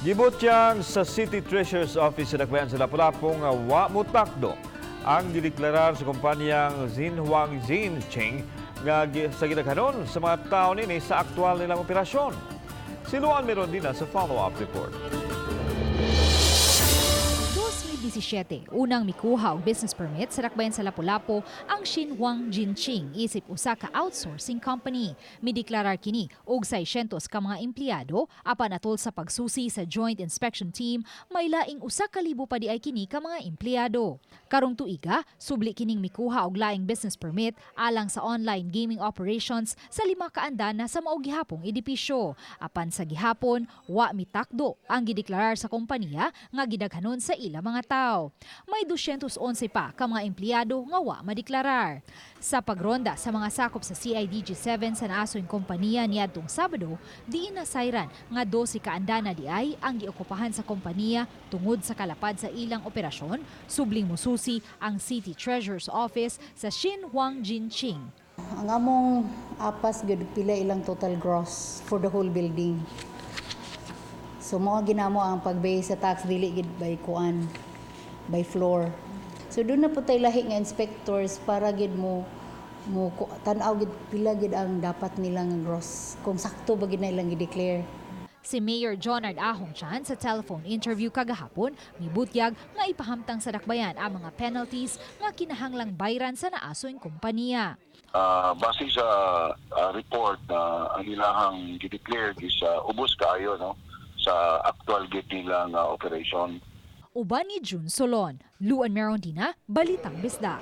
Gibutyag sa City Treasurer's Office sa Dakbayan sa Lapu-Lapu nga wa motakdo ang gideklarar sa kumpanyang Xinhuang Jinqing nga sa gidaghanon sa mga tao nini sa aktual nilang operasyon. Si Luan Merondina sa follow-up report. 2017, unang mikuha og business permit sa Dakbayan sa Lapu-Lapu ang Xinhuang Jinqing isip usa ka outsourcing company. Mideklarar kini og 600 ka mga empleyado, apan atol sa pagsusi sa Joint Inspection Team, may laing 1,000 pa diay kini ka mga empleyado. Karong tuiga, subli kining mikuha og laing business permit alang sa online gaming operations sa lima ka andana sa mao gihapong edipisyo. Apan sa gihapon, wa mitakdo ang gideklarar sa kompanya nga gidaghanon sa ila mga tao. May 211 pa ka mga empleyado nga wa madeklarar. Sa pagronda sa mga sakop sa CIDG 7 sa naasoy kompanya niadtong Sabado, diin nasayran nga 12 ka andana diay ang giokupahan sa kompanya tungod sa kalapad sa ilang operasyon, subling mususi ang City Treasurer's Office sa Xinhuang Jinqing. Ang among apas gyud, pila ilang total gross for the whole building. So mao ginamo ang pag-base sa tax, dili gid by kuan, by floor. So duna pod tay lahi nga inspectors para gid mo tan-aw gid pila gid ang dapat nilang gross, kung sakto ba gid na ilang gi-declare. Si Mayor Jonard Ahong Chan, sa telephone interview kagahapon, mibutyag nga ipahamtang sa dakbayan ang mga penalties nga kinahanglang bayran sa naasoy kompanya. Base sa report na ang ilahang gideclared is ubos kaayo, no, sa actual gid nila nga operation. Uban ni June Solon, Luan Merondina, Balitang Bisdak.